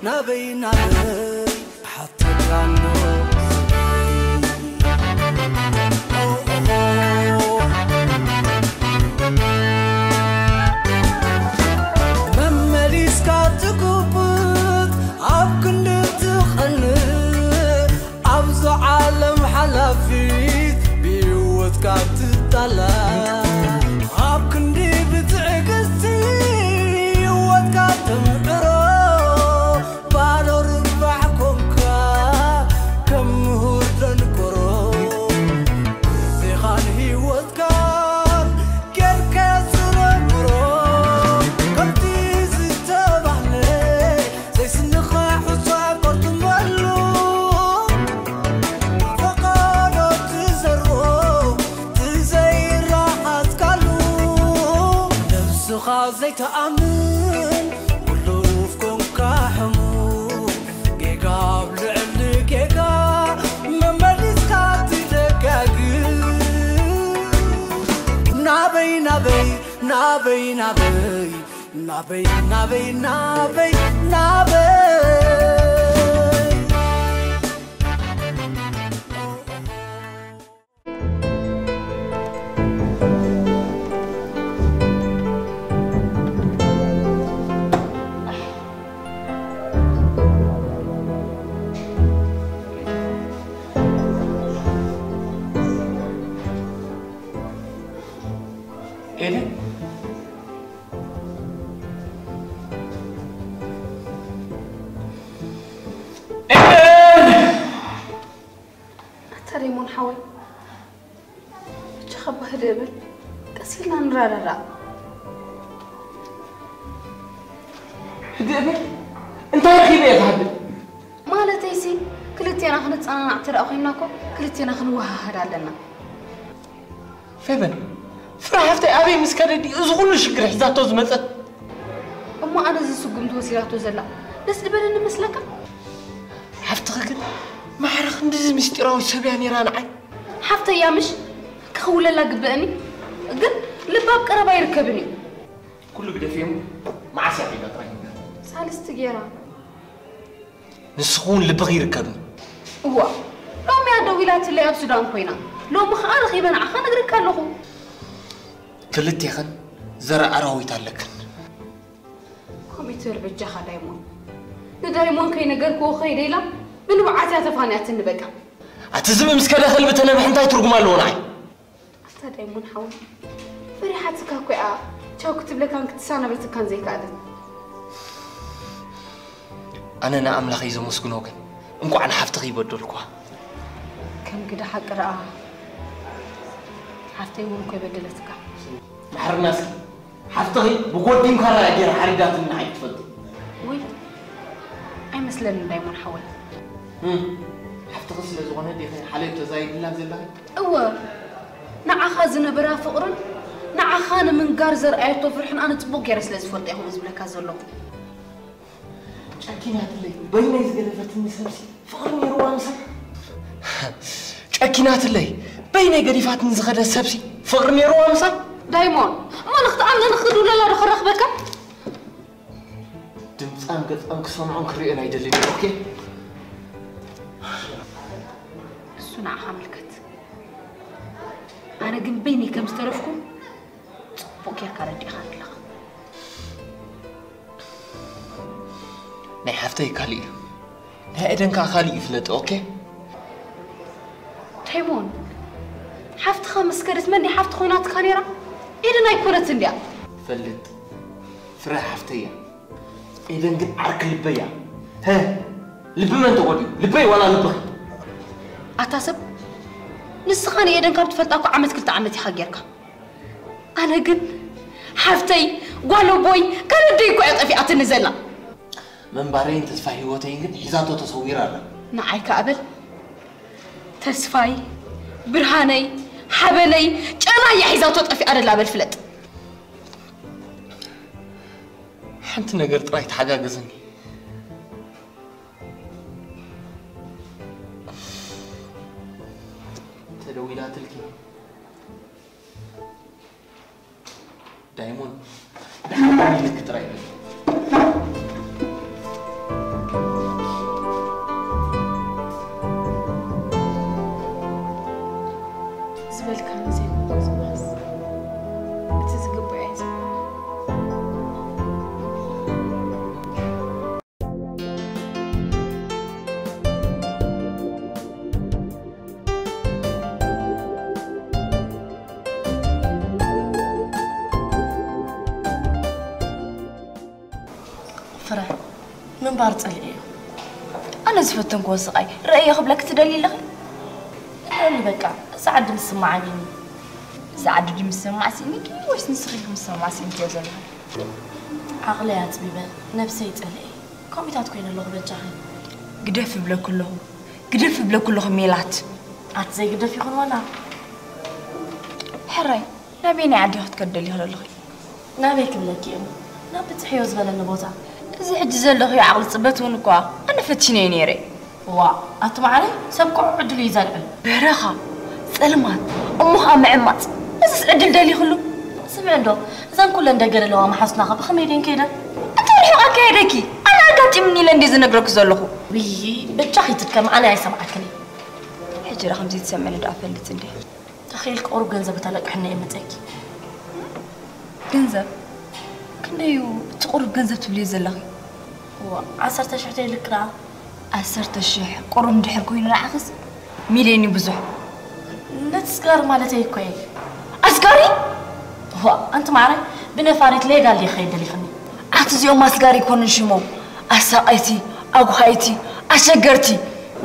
ናበይ ናበይ ሓተካ ኣሎ መመሊስካ ትጉብጥ ኣብ ክንዲ ትቐንእ ኣብዛ ዓለም ሓላፊት ብህይወትካ ትጣላ ኣብ ክንዲ ብትዕግስቲ ህይወትካ ተምዕሮ ባዶ ርባሕ ኮንካ ከም ምሁር ደንቆሮ ግዜኻን ህይወትካን ጌርካ ዝረብሮ ከምቲ ዝተባህለ ዘይስንኻ ሑጻ ቆርጥመሉ ፈቓዶ ትዘርኦ ትዘይረኣትካሉ ነብስኻ ዘይተኣምን ውሉፍ ኮንካ ሕሙም ጌጋ ኣብ ልዕሊ ጌጋ መመሊስካ ትደጋግም ናበይ ናበይ ናበይ ናበይ ናበይ ናበይ ናበይ ናበይ ኤደን ኤደን ኣታ ደይሞን ሓወይ፣ ብቻኻ እባ ህድእ በል፣ ቀስ ኢልና ንረዳዳእ። ህድእ በል? እንታይ ረኺበ እየ ክሃድእ? ማለተይሲ ክልቴና ክንጸናናዕ እንተ ደኣ ኮይንና እኮ ክልቴና ክንወሃሃድ ኣለና። ፌቨን፣ ፍረ ሓፍተይ ኣበይ ምስ ከደ ድዩ እዚ ኩሉ ሽግር ሒዛቶ ዝመጸት? እሞ ኣነ እዚ ስጉምቲ ወሲዳቶ ዘላ ደስ ዝበለኒ መስለካ? ሓፍትኺ ግን ማዕረ ክንድዚ ምስጢራዊት ሰብ እያ ነይራ ንዓይ። ሓፍተይ እያ ምሽ? ክኽውለላ ግበእኒ። ግን ልባ ኣብ ቀረባ ኣይርከብን እዩ። ኩሉ ግደፍዮ እሞ መዓስ እያ ከይዳ ጥራይ ንገር። ሳልስቲ ገይራ። ንስኺ እውን ልብኺ ይርከብኒ። እዋ ሎሚ እያ ደዊላትለይ ኣብ ሱዳን ኮይና። ሎሚ ኸዓ ረኺበ ንዓኻ ነግረካ ኣለኹ። ክልቴኽን ዘርኢ ኣራዊት ኣለክን። ኮምፒተር በጃኻ ዳይሞን ንዳይሞን ከይነገርክዎ ከይደ ኢላ ብንብዓት እያ ተፋንያትኒ በቃ። ኣቲ ዝብኢ ምስ ከደ ከልቢ ተነብሕ እንታይ ትርጉም ኣለዎ ንዓይ? ኣታ ዳይሞን ሓወይ ፈሪሓትካ እኮ እያ ቻው ክትብለካን ክትሰናበተካን ዘይከኣለት። ኣነ ንኣምላኸይ ዘመስግኖ ግን እንቋዕ ንሓፍትኺ ይበደልኩዋ። ከም ግደ ሓቂ ደኣ ሓፍተይ እውን እኮ ይበደለትካ። ማሕርና እስኪ ሓፍትኺ ብጎዲም ካራ እያ ገይራ ሓሪዳትኒ ንዓይ ትፈልጢ። ውይ ኣይመስለንን ዳይሞን ሓወይ። እም፣ ሓፍትኺ ስለ ዝኾነ ዲኺ ሓለብ ተዛይድላ ዘለኺ? እወ ንዓኻ ዝነበራ ፍቕርን ንዓኻ ንምንጋር ዘርኣየቶ ፍርሕን ኣነ ጽቡቕ ገይረ ስለ ዝፈልጦ እየ ከምኡ ዝብለካ ዘለኹ። ጨኪናትለይ በይነይ ዝገደፈትኒ ሰብሲ ፍቕሪ ነይርዋ ምሳይ። ጨኪናትለይ በይነይ ገዲፋትኒ ዝኸደት ሰብሲ ፍቕሪ ነይርዋ ምሳይ። ዳይሞን እሞ ንኽትኣምነኒ ክኽድውለላ ዶ ክረኽበካ? ድምፃን ገፃን ክሰምዖን ክርእዮን ኣይደልን እየ። ኦኬ እሱ ንዓኻ ምልከት። ኣነ ግን በይነይ ከም ዝተረፍኩ ጽቡቕ ጌርካ ረዲእኻኒ ኣለኻ። ናይ ሓፍተይ ካሊእ እዩ፣ ናይ ኤደን ከዓ ካሊእ እዩ ፍለጢ። ኦኬ ቴሞን፣ ሓፍትኻ ምስ ከደት መን ድያ ሓፍቲ ኮይናትካ ነይራ? ኤደን ኣይኮነትን ድያ? ፈልጥ ፍረ ሓፍተይ እያ። ኤደን ግን ዓርኪ ልበይ እያ። ሀ ልቢ መን ተጎድዩ? ልበይ ዋላ ልብኺ? ኣታ ሰብ ንስኻ ንኤደን ካብ ትፈልጣ እኮ ዓመት ክልተ ዓመት ኢኻ ጌርካ። ኣነ ግን ሓፍተይ ጓል ኣቦይ ካልእ ኣደይ እኮ እያ ጠፊኣትኒ ዘላ። ምንባረይን ተስፋ ህይወተይን ግን ሒዛቶ ተሰዊራ ኣላ። ንዓይ ከኣ በል ተስፋይ ብርሃነይ ሓበነይ ጨናይ እያ ሒዛቶ ጠፊኣ ደላ በል ፍለጥ። ሓንቲ ነገር ጥራይ ተሓጋገዝኒ። ተደዊላትልኪ ዳይሞን ደሓን ኢልክ ጥራይ በል። ምንባር ጸሊኤ እዩ። ኣነ ዝፈተንክዎ ስቓይ ርእየ ክብለኪ ትደልዪ ኣለኺ? እኒ በቃ፣ እዛ ዓዲ ምስማዓኒ። እዛ ዓዲ ድዩ ምስማዕ ስኢንኪ ወይስ ንስኺ ኢኺ ምስማዕ ስኢንክዮ ዘለኺ? ዓቕለይ ኣጽቢበ፣ ነብሰይ ጸሊኤ፣ ከምኡታት ኮይነ ኣለኹ በጃኺ። ግደፍ እብለኪ ኣለኹ፣ ግደፍ እብለኪ ኣለኹ ሜላት። ኣቲ ዘይግደፍ ይኹን ዋላ? ሕራይ፣ ናበየናይ ዓዲ ክትከዲ ደሊኺ ዘለኺ? ናበይ ክብለኪ እሞ፣ ናብ ብዝሕዮ ዝበለኒ ቦታ። እዚ ሕጂ ዘለኽዮ ዓቕሊ ጽበት እውን እኳ ኣነ ፈቲነዮ ነይረ። ዋእ፣ ኣቲ ማዓረይ፣ ሰብ ኩዑ ዕድሉ እዩ ዘልዕል። በረኻ፣ ጸልማት፣ እሞ ኸኣ ምዕማጽ። እዝስ ዕድል ደሊኽሉ? ስምዒ እንዶ፣ እዘን ኩለን ደገ ዘለዋ መሓዙትናኸ ብኸመይ ድየን ከይደን? ኣቲ ርሑቕ ኣካየደኪ። ኣነ ኣጋጢሙኒ ኢለ እንድየ ዝነግረኪ ዘለኹ። ውይ፣ በጃኺ ትድከሚ፣ ኣነ ኣይሰምዓክን እየ። ሕጂ ደኣ ከምዚ ትሰምዕኒ ደኣ ፈልጥ እንድየ። ተኺኢልኪ ቁሩብ ገንዘብ እተለቅሕኒ እየ መጸኪ። ገንዘብ? ክንደይ እዩ እቲ ቁሩብ ገንዘብ ትብልዮ ዘለኺ? እዋ፣ ዓሰርተ ሽሕ ተይልክራ። ዓሰርተ ሽሕ ቁሩብ እንድሕር ኮይኑ ንዓኽስ ሚልዮን እዩ ብዙሕ። ነቲ ስጋር ማለተይ እኮ እየ። ኣስጋሪ? እዋ፣ ኣንቲ ማዕረ ብነፋሪት ሌጋል ድየ ክኸይድ ደሊኽኒ? ኣቲ እዚኦም ኣስጋሪ ኣይኮኑን ሽሞም። ኣሳቐይቲ፣ ኣጉሃይቲ፣ ኣሸገርቲ።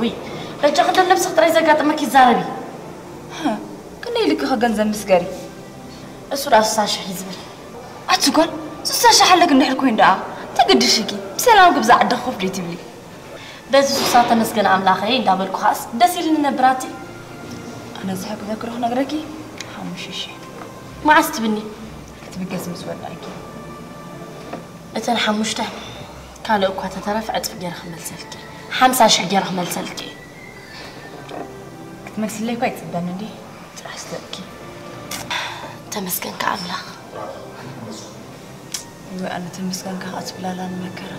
ውይ፣ በጃኺ እንዶ ነብስኺ ጥራይ ዘጋጠመኪ ይዛረቢ። ሃ፣ ክንደይ ኢልኪ ኸ ገንዘብ ምስገሪ? እሱ ደኣ ስሳ ሽሕ እዩ ዝብል። ኣቲ ጓል፣ ስሳ ሽሕ ኣለኪ እንድሕር ኮይኑ ደኣ፣ ተገድሽኪ፣ ብሰላም ክብዛ ዓዲ ኮፍ ደይ ትብሊ? በዚ ስሳ ተመስገን ኣምላኸይ እንዳበልኩ ኸኣስ ደስ ኢልኒ ነብራቲ። ኣነ ዝሕግዘኪ ዶ ክነግረኪ? ሓሙሽተ ሽሕ። መዓስ ትብኒ? ክትብገስ ምስ ወዳእኪ። እተን ሓሙሽተ ካልእ እኳ ተተረፈ ዕጽፊ ገይረ ክመልሰልኪ። ሓምሳ ሽሕ ገይረ ክመልሰልኪ። ክትመልስለይ እኳ ይጽበኒ እንዴ? ጥራሕ ስለኪ። ተመስገንካ ኣምላኽ። ወይ ኣነ ተመስገንካ ከኣ ትብላላ ንመከራ።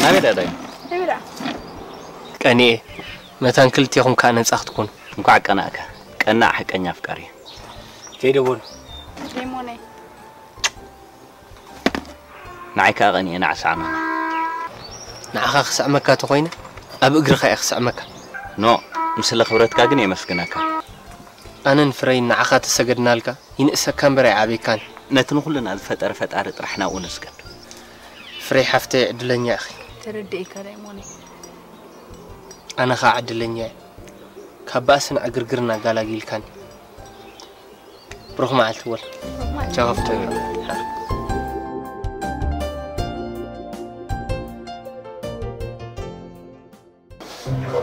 ናበይ ደኣ ዳይ? ናበይ ደኣ? ቀንኤ፣ መታን ክልቴኹም ከኣ ነጻ ክትኮኑ። እንኳዕ ቀናእካ። ቀናእ ሓቀኛ ኣፍቃሪ። ከይደ በሉ። ሬሞነይ። ንዓይ ከኣ ቀንኤ፣ ንዓ ስዓመኒ። ንዓኻ ክስዕመካ ተኾይነ፣ ኣብ እግርኻ እየ ክስዕመካ። ኖ፣ ምስለ ክብረትካ ግን የመስግነካ። ኣነን ፍረይን ንዓኻ ተሰገድናልካ፣ ይንእሰካ እምበር ኣይዓብየካን። ነቲ ንኹልና ዝፈጠረ ፈጣሪ ጥራሕ ናብኡ ንስገድ። ፍረይ ሓፍተይ ዕድለኛ ኢኺ። ተረዲኤካ ዳይሞነይ። ኣነ ኸኣ ዕድለኛ እየ። ካብ ባእስን ዕግርግርን ኣጋላጊልካኒ። ብሩኽ መዓልቲ ወል። ብሩኽ መዓልቲ። ቻው ሃፍተይ።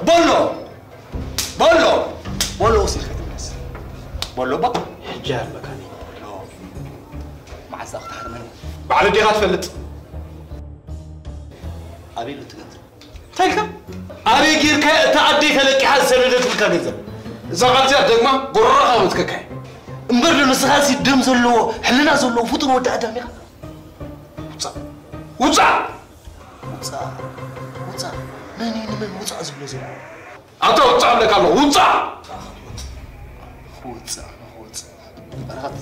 ቦሎ! ቦሎ! ቦሎ ወሲድካ ትመለስ። ቦሎ እባ። ሕጂ ኣርበካኒ። ቦሎ። መዓዝ ክትሓርመኒ? ባዕሉ ዲኻ ትፈልጥ? ኣበይ ኣሎ እቲ ገንዘብ? እንታይ ኢልካ? ኣበይ ጌርካ እታ ኣደይ ተለቂሓ ዝሰደደትልካ ገንዘብ? እዛ ቃል እዚኣ ደግማ ጎረሮኻ መትከካ እየ። እምበር ዶ ንስኻ ሲ ደም ዘለዎ፣ ሕልና ዘለዎ ፍጡር ወዲ ኣዳም ኢኻ? ውጻእ! ውጻእ! ውጻእ! ውጻእ! መን እዩ ንመን ውጻእ ዝብሎ ዘሎ? ኣታ ውጻእ እብለካ ኣለኹ፣ ውጻእ! ክወጽእ፣ ኣነ ክወጽእ። በረኸት፣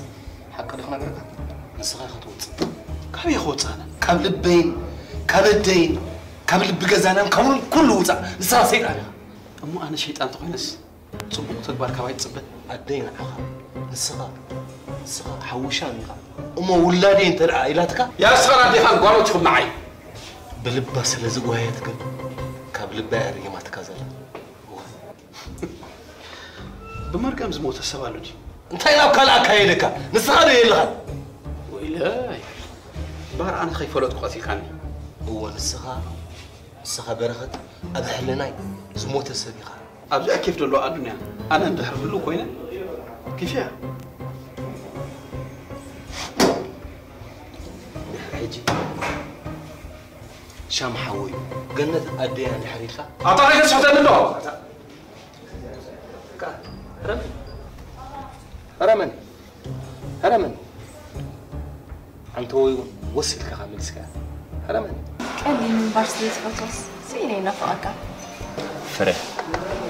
ሓቂ ዶ ክነግረካ? ንስኻ ኢኻ ትወጽእ። ካበይ ክወጽእ ኣነ? ካብ ልበይን ካብ ኣደይን ካብ ልቢ ገዛናን ካብ ኩሉ ውጻእ። ንስኻ ሰይጣን ኢኻ። እሞ ኣነ ሸይጣን እንተኾይነስ ጽቡቕ ተግባር ካባይ ትጽበ? ኣደይ ንዓኻ፣ ንስኻ፣ ንስኻ ሓውሻም ኢኻ። እሞ ውላደይ እንተ ደኣ ኢላትካ? ያ ንስኻን ኣዴኻን ጓኖት ኢኹም ንዓይ። ብልባ ስለ ዝጓየት ግን ካብ ልባ እያ ርጊማትካ ዘላ። እወ። ብመርገም ዝሞተ ሰብ ኣሎ ድዩ? እንታይ ናብ ካልእ ኣካየደካ? ንስኻ ዶ የለኻን? ወይለይ። እምበኣር ኣነ ከይፈለጥኩ ቀቲልካኒ። እወ፣ ንስኻ፣ ንስኻ በረኸት ኣብ ሕልናይ ዝሞተ ሰብ ኢኻ። ኣብዚኣ ኬፍ ዘለዋ ኣዱንያ ኣነ እንድሕር ህሉው ኮይነ ኬፍ እያ። ድሕሪ ሕጂ ሻም ሓወዩ ገነት ኣደያ እንድሕር ኢልካ። ኣታ ከይተስሕተኒ እንዶ። ከኣ፣ ረመን። ረመን። ረመን። ኣንተ ወይ እውን ወሲድካ ካብ መሊስካ። ረመን። ቀሊል ምንባር ስለ ዝፈትወስ ስኢነ ይናፍቐካ። ፍረ፣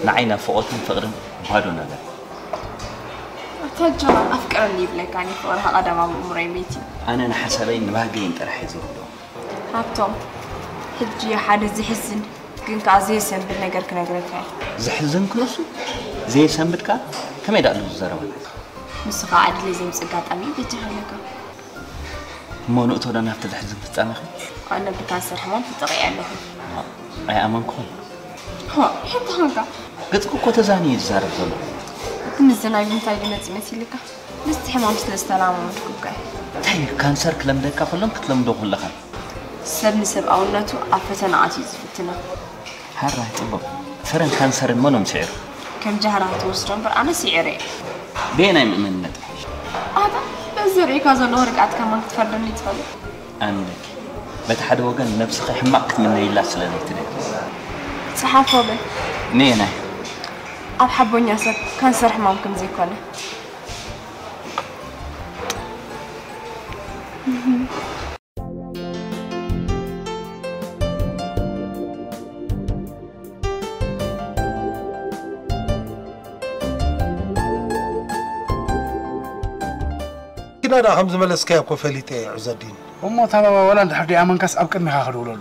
ንዓይ ናፍቖትን ፍቕርን ባዶ ነገር። ኣታ ጆን ኣፍቅረኒ ይብለካ፣ እኔ ፍቕርኻ ቀዳማዊ ኣእምሮይ መይት እዩ። ኣነ ንሓሳበይን ንባህገይን ጥራሕ እየ ዝውድኦ። ሃብቶም፣ ሕጂ ሓደ ዝሕዝን ግን ከኣ ዘየሰንብድ ነገር ክነግረካ እየ። ዘሕዝን ክነሱ፣ ዘየሰንብድ ከኣ ከመይ ደኣ ኣሎ ዝዘረበና? ንሱ ከኣ ዕድለይ ዘምጽእ ኣጋጣሚ በጃኻ ኣለካ። እሞ ንእቶ ዶ ናብቲ ዘሕዝን ፍጻሜ ኸ? ኣነ ብካንሰር ሕማም ተጠቒዐ ኣለኹ። ኣይኣመንኩኹን። ሆ፣ ሕቶ ኸንካ። ገጽኪ እኮ ተዛንዩ እዩ ዝዛረብ ዘሎ። እቲ ምዝናይ ብምንታይ ድመጽእ መሲልካ? ምስቲ ሕማም ስለ ዝተላማመድኩ እኮ እየ። እንታይ እዩ ካንሰር ክለምደካ ከሎን ክትለምዶ ከለኻን? ሰብ ንሰብኣውነቱ ኣብ ፈተና ኣትዩ ዝፍትኖ። ሕራይ ጽቡቕ። ፍረን ካንሰርን መኖም ስዒሩ? ከም ጃህራ ክትወስዶ እምበር ኣነ ስዒረ እየ። በየናይ ምእመንነት? ኣታ በዚ ዝርእየካ ዘለኹ ርግኣትካ ማን ክትፈርደኒ ትፈልጥ? ኣንለኪ። በቲ ሓደ ወገን ነብስኺ ሕማቕ ክትምነይላ ስለ ዘይትደሊ። ጸሓፎ በል። ነየናይ? ኣብ ሓቦኛ ሰብ ካንሰር ሕማም ከም ዘይኮነ። ኪዳ ደኣ ከም ዝመለስካዮ እኮ ፈሊጠ እየ ዑዘዲን። እሞ እታ ባባ ዋላ እንድሕር ደይኣመንካስ ኣብ ቅድሜኻ ክድውለሉ።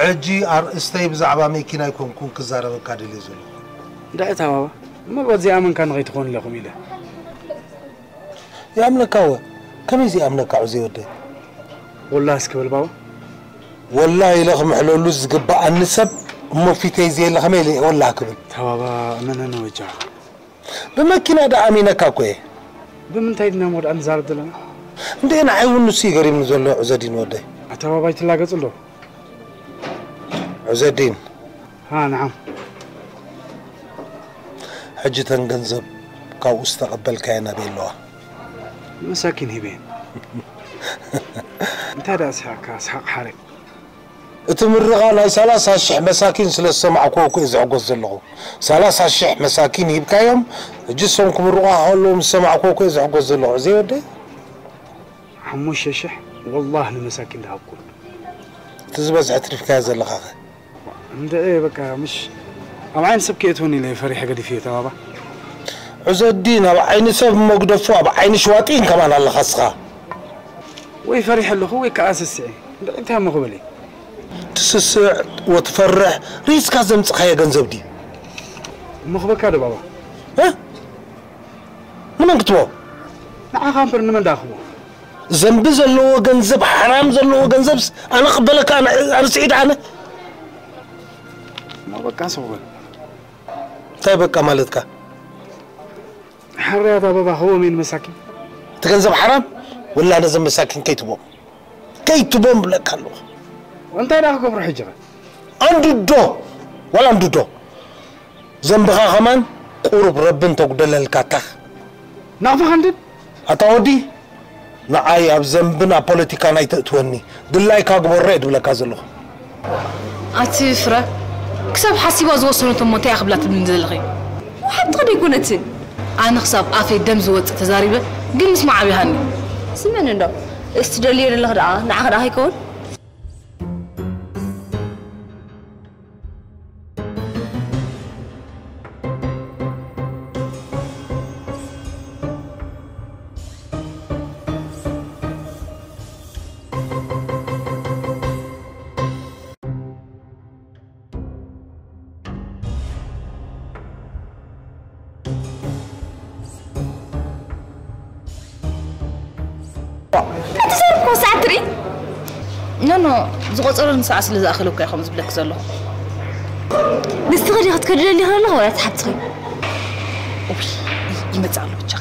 ሕጂ ኣርእስተይ ብዛዕባ መኪና ኣይኮንኩን ክዛረበካ ደልየ ዘለኹ። እንድዒ እታ ባባ እሞ ብቐት ዘይኣመንካኒ ከይትኾኑ ኢለ ከምኡ ኢለ። ይኣምነካ እወ። ከመይ ዘይኣምነካ ዑዘይ ወደይ? ወላሂ እስኪ በል ባባ። ወላሂ ኢለ ክምሕለሉ ዝግበኣኒ ሰብ እሞ ፊተይ ዘየለ ከመይ ኢለ እየ ወላሂ ክብል? እታ ባባ እመነኒ በጃኻ። ብመኪና ደኣ ኣሚነካ እኮ እየ። ብምንታይ ድና እሞ ደኣ ንዛረብ ዘለና? እንድዒ ንዓይ እውን ንሱ እዩ ገሪምኒ ዘሎ ዑዘዲን ወደይ። ኣታ ባባ ኣይትላገጽ እንዶ። ዑዘዲን። ሃ ንዓም። ሕጂ እተን ገንዘብ ካብኡ ዝተቐበልካየን ኣበይ ኣለዋ? ንመሳኪን ሂበየን። እንታይ ደኣ ስሓቕካ ስሓቕ ሓረግ። እቲ ምርቓ ናይ ሰላሳ ሽሕ መሳኪን ስለ ዝሰማዕክዎ እኮ እየ ዝሕጎስ ዘለኹ። ሰላሳ ሽሕ መሳኪን ሂብካዮም፣ ሕጂ እሶም ክምርቑኻ ከለዉ ምስ ሰማዕክዎ እኮ እየ ዝሕጎስ ዘለኹ። ዘይወደይ? ሓሙሽተ ሽሕ ወላህ ንመሳኪን ደሃብኩም። እቲ ዝበዝሐ ትሪፍካዮ ዘለኻኸ? እንድዒ በቃ ምሽ ኣብ ዓይኒ ሰብ ከየእትወኒ ኢለ ፈሪሐ ገዲፈዮ ተባባ። ዑዘዲን ኣብ ዓይኒ ሰብ እሞ ግደፎ ኣብ ዓይኒ ሽዋጢን ከማን ኣለኻ እስኻ። ወይ ፈሪሐ ኣለኹ ወይ ከኣ ስስዐ። እንድዒ እንታይ እሞ ክብል እየ? ትስስዕ ወትፈርሕ ሪስካ ዘምጽኻዮ ገንዘብ ድዩ? እሞ ክበካ ዶ ባባ? እ? ንመን ክትቦ? ንዓኻ እምበር ንመን ደኣ ክቦ? ዘንቢ ዘለዎ ገንዘብ ሓራም ዘለዎ ገንዘብስ ኣነ ክበለካ ኣነ ስዒድ ኣነ እሞ በቃ ሰው በል። እንታይ በቃ ማለትካ? ሓርያት ኣበባ ክቦም እየ ንመሳኪን። እቲ ገንዘብ ሓራም ወላ ነዘም መሳኪን ከይትቦም ከይትቦም ብለካ ኣለኹ። እንታይ ደኣ ክገብሮ ሕጂ ኸ? ኣንድዶ ዋላ ኣንድዶ ዘንብኻ ኸማን ቁሩብ ረቢ እንተጉደለልካ ታኽ። ናቕፋ ከንድድ። ኣታ ወዲ ንዓይ ኣብ ዘንብን ኣብ ፖለቲካን ኣይተእትወኒ ድላይካ ግበሮ እየ ድብለካ ዘለኹ። ኣቲ ፍረ ክሳብ ሓሲባ ዝወሰነቶ እሞ እንታይ እያ ክብላ ትብልኒ ዘለኺ? ሓንትኺ ደይኮነትን። ኣነ ክሳብ ኣፈይ ደም ዝወፅእ ተዛሪበ ግን ምስማዕ ኣብይሃኒ። ስምዕኒ እንዶ እስቲ ደልዮ ዘለኺ ደኣ ንዓኺ ደኣ ከይከውን? እቲ ሰብ እኮ ሰዓት ትርኢ። ኖ ኖ፣ ዝቆጸረኒ ሰዓት ስለ ዝኣኸለ እኮ እየ ከምኡ ዝብለኪ ዘለኹ። ንስኺ ዲኺ ክትከዲ ደሊኺ ዘለኺ ወላ እታ ሓብትኺ? እውይ፣ ይመጽእ ኣሎ ብቻ።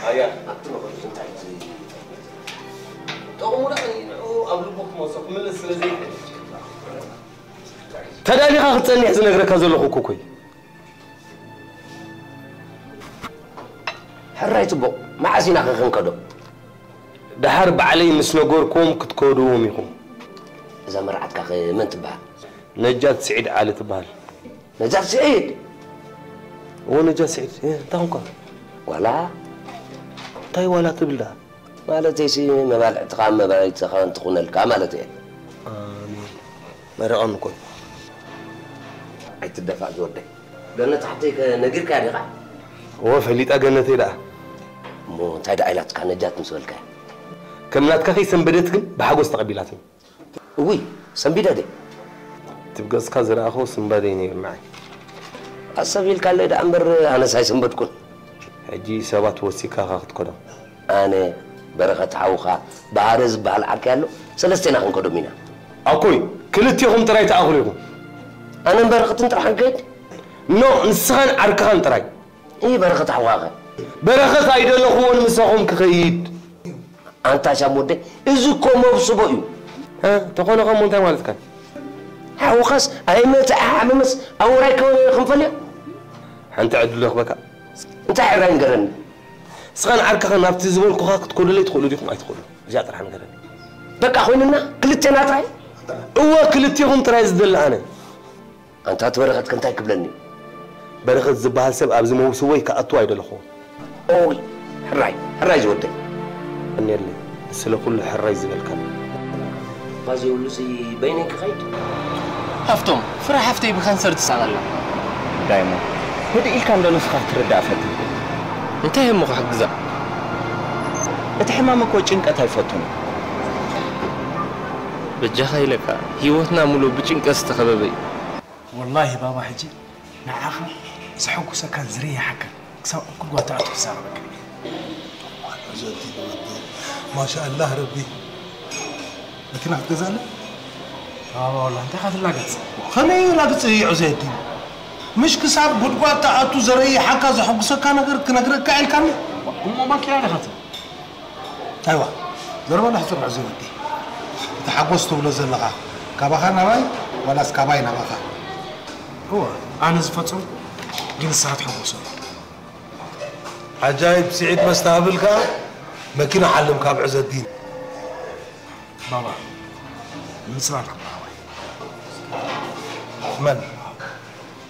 ኣያ ኣብቲ መኸዱ እንታይ እዩ ጠቕሙ ደኣ ንዕኡ ኣብ ልቡ ክመልሶ ክምልስ ስለ ዘይክእል ተዳሊኻ ክትጸኒሕ ዝነግረካ ዘለኹ እኮ እኮ እዩ። ሕራይ ጽቡቕ፣ መዓስ ኢና ኸ ክንከዶ? ደሓር ባዕለይ ምስ ነገርኩዎም ክትከድዎም ኢኹም። እዛ መርዓትካ ኸ መን ትበሃል? ነጃት ስዒድ ዓሊ ትበሃል። ነጃት ስዒድ? እዎ፣ ነጃት ስዒድ። እ፣ እንታይ ኾንካ? ዋላ እንታይ ዋላ ትብል ደኣ? ማለተይሲ መባልዕትኻ መባልዕትኻ እንትኹነልካ ማለት እየ። ኣሜን። መርቐኒ እኮ እዩ። ኣይትደፋእ ዝወደይ። ገነት ሓፍተይ ከ ነጊርካያ ዲኻ? እወ፣ ፈሊጣ ገነተይ ደኣ። እሞ እንታይ ደኣ ኢላትካ ነጃት ምስ በልካያ? ከም ናትካ ከይሰንበደት ግን ብሓጎስ ተቐቢላትኒ። እውይ፣ ሰንቢደ ድየ? እቲ ብገጽካ ዝረኣኹ ስንባደ እዩ ነይሩ ንዓይ። ኣሰቢልካለይ ደኣ እምበር ኣነስ ኣይሰንበድኩን። ሕጂ ሰባት ወሲካ ኢኻ ክትከዶም። ኣነ፣ በረኸት ሓውኻ፣ ባህረ ዝበሃል ዓርከይ ኣሎ፣ ሰለስቴና ክንከዶም ኢና። ኣኮይ፣ ክልቴኹም ጥራይ ትኣኽሉ ኢኹም። ኣነን በረኸትን ጥራሕ ክንከይድ? ኖ፣ ንስኻን ዓርክኻን ጥራይ። እይ፣ በረኸት ሓውኻ ኸ? በረኸት ኣይደለኹዎን ምሳኹም ክኸይድ። ኣንታ ሻም ወደይ፣ እዚ እኮ መብስቦ እዩ። እ፣ ተኾነ ኸሞ እንታይ ማለትካ? ሓውኻስ ኣይመተ፣ ኣይሓመመስ ኣብ ውራይ ከ-፣ ክንፈልዮ? ሓንቲ ዕድል ረኽበካ። እንታይ ሕራይ ንገረኒ? ንስኻን ዓርክኻን ናብቲ ዝበልኩኻ ክትከዱለይ ትኽእሉ ዲኹም ኣይትኽእሉ? እዚኣ ጥራሕ ንገረኒ። በቃ ኮይኑና ክልቴና ጥራይ? እወ፣ ክልቴኹም ጥራይ ዝደሊ ኣነ። ኣንታ እቲ በረኸት ከ እንታይ ክብለኒ? በረኸት ዝበሃል ሰብ ኣብዚ መውስቦይ ክኣቱ ኣይደለኹዎን። ኦይ፣ ሕራይ፣ ሕራይ ዝወደይ። እኔለይ፣ ስለ ኩሉ ሕራይ ዝበልካኒ። እኳ ዘይብሉሲ በይነይ ክኸይድ? ሃፍቶም፣ ፍረ ሓፍተይ ብካንሰር ትሳቐ ኣላ። ዳይሞ፣ ህድእ ኢልካ እንዶ ንስኻ ክትርዳእ ፈትን። እንታይ እሞ ክሕግዛ? እቲ ሕማም እኮ ጭንቀት ኣይፈቱን እዩ። በጃኻ ኢለካ፣ ህይወትና ሙሉእ ብጭንቀት ዝተኸበበ እዩ። ወላሂ ባባ፣ ሕጂ ንዓኻ ዘሐጉሰካን ዝርይሓካን ክሳብ ኣብ ጉድጓድ ትኣቱ ክዛረበካ። ማሻ ኣላህ ረቢ። መኪና ክትገዛለይ? ባባ፣ ወላ እንታይ ኢኻ ትላገጽ? ከመይ ላግጽ እዩ ዑዘይዲን? ምሽ ክሳብ ጉድጓድ ትኣቱ ዘረይሓካ ዘሐጉሰካ ነገር ክነግረካ ኢልካኒ? እሞ ማኪና ዲኻ ትብል? ኣይዋ፣ ዘረባ ንሕጽር ዑዘይ ወዲ። እቲ ሓጎስ ትብሎ ዘለኻ ካባኻ ናባይ ዋላስ ካባይ ናባኻ? እወ፣ ኣነ ዝፈጸምኩ ግን ንስኻ ትሕጎሰሉ። ዓጃይብ ስዒድ መስተሃብል ከኣ መኪና ሓልም ካብ ዑዘዲን። ባባ፣ ምጽናት ክበሃዋይ። መን?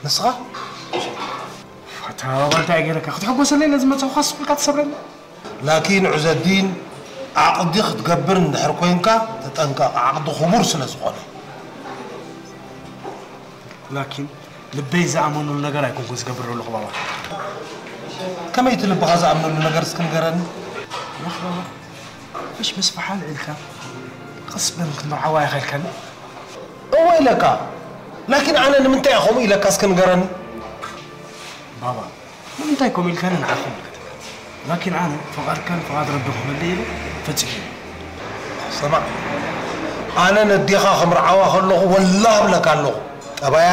ንስኻ? ኣታ ባባ እንታይ ገይረካ? ክትሕጎሰለይ ነዚ መጻኹ ካስ ስቕ ኢልካ ትሰብረኒ? ላኪን ዑዘዲን ዓቕዲ ክትገብር እንድሕር ኮይንካ ተጠንቀቕ፣ ዓቕዲ ክቡር ስለ ዝኾነ። ላኪን ልበይ ዝኣመነሉ ነገር ኣይኮንኩን ዝገብር ዘለኹ ባባ። ከመይ እቲ ልብኻ ዝኣምነሉ ነገር እስኪ ንገረኒ? ያኽ ባባ፣ ምሽ ምስ ፈሓም ኢልካ ቀስ በል ክንርዓዋ ኢኻ ኢልካኒ? እወ ኢለካ። ላኪን ኣነ ንምንታይ እየ ከምኡ ኢለካ እስኪ ንገረኒ? ባባ፣ ንምንታይ ከምኡ ኢልካኒ ንዓኻ ይምልከተካ። ላኪን ኣነ ፍቓድካን ፍቓድ ረቢ ክመልእ ኢለ ፈጺመ። ሰማዕ፣ ኣነ ነዴኻ ከምርዓዋ ከለኹ ወላ እብለካ ኣለኹ። ጠባያ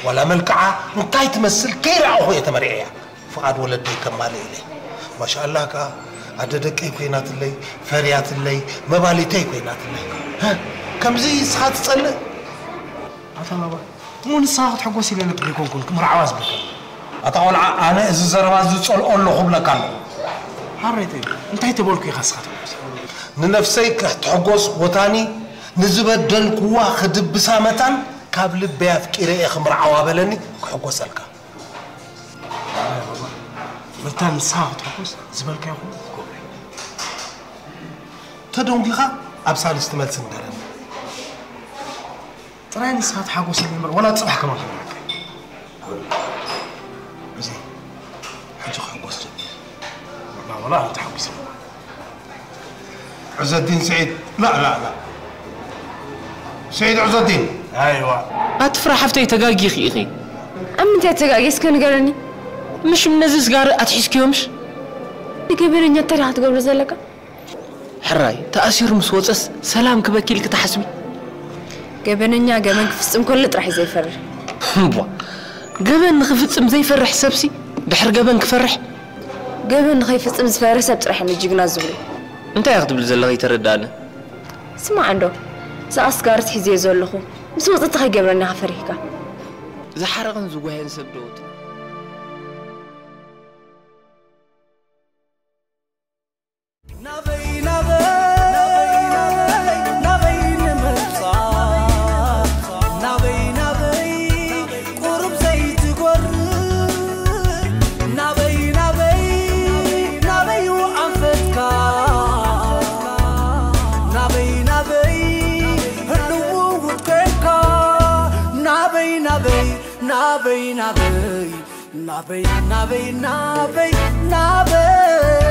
ዋላ መልክዓ እንታይ ትመስል ከይረኣኹ እየ ተመርዕያ። ፍቓድ ወለደይ ከማልእ ኢለ። ማሻኣላህ ከኣ ኣደ ደቀይ ኮይናትለይ፣ ፈርያትለይ፣ መባሊተይ ኮይናትለይ። ሀ፣ ከምዚ ንስኻ ትጸልእ? ኣታ ባባ፣ እሞ ንስኻ ክትሕጎስ ኢለ ነበር ኣይኮንኩን ክምርዓዋ ዝብለካ። ኣታ ቆልዓ፣ ኣነ እዚ ዘረባ እዚ ዝጸልኦ ኣለኹ እብለካ ኣለኹ። ሓረይተይ፣ እንታይ ተበልኩ ኢኻ ንስኻ ትብለስ? ንነፍሰይ ክትሕጎስ ወታኒ ንዝበደልኩዋ ክድብሳ መታን ካብ ልበይ ኣፍቂረ እየ ክምርዓዋ በለኒ ክሕጎሰልካ። ኣይ ባባ፣ መታን ንስኻ ክትሕጎስ ዝበልካዮ ኩሉ ክገብር እየ። ተደንጒኻ ኣብ ሳልስቲ መልሲ ንገረኒ። ጥራይ ንስኻ ተሓጎሰለይ እምበር፣ ዋላ ጽባሕ ከማን ክነግረካ። እዚ ሕጂ ክሕጎስ ጀሚረ። ዋላ፣ ዋላ ኣነ ተሓጒሰ። ዑዘዲን ስዒድ፣ ላ፣ ላ፣ ላ። ስዒድ ዑዘዲን። ኣይዋ። ኣቲ ፍረ ሓፍተይ ተጋጊኺ ኢኺ። ኣብ ምንታይ ተጋግየ እስከ ንገረኒ? ምሽ ነዚ ስጋሪ ኣትሒዝክዮ ምሽ? ንገበነኛ እንታይ ዲኻ ክትገብሮ ዘለካ? ሕራይ፣ ተኣሲሩ ምስ ወጸስ ሰላም ክበኪ ኢልኪ ትሓስቢ? ገበነኛ ገበን ክፍጽም ከሎ ጥራሕ እዩ ዘይፈርሕ። እምቧ፣ ገበን ንኽፍጽም ዘይፈርሕ ሰብሲ ድሕሪ ገበን ክፈርሕ? ገበን ንኸይፍጽም ዝፈረ ሰብ ጥራሕ እዩ ጅግና ዝብሉ። እንታይ ክትብል ዘለኺ ይተረዳኣኒ። ስማዕ እንዶ፣ ዝኣስጋርት ሒዘዮ ዘለኹ ምስ ወጽእቲ ከይገብረኒ ኢኻ ፈሪህካ። ዝሓረቕን ዝጓየን ሰብ ዶ ትብል? ናበይ ናበይ ናበይ ንምብጻሕ ናበይ ናበይ ቁሩብ ዘይትጎርእ ናበይ ናበይ ናበይ ኣንፈትካ ናበይ ናበይ ህልው ውድ ኮይንካ ናበይ ናበይ ናበይ ናበይ ናበይ ናበይ ናበይ ናበይ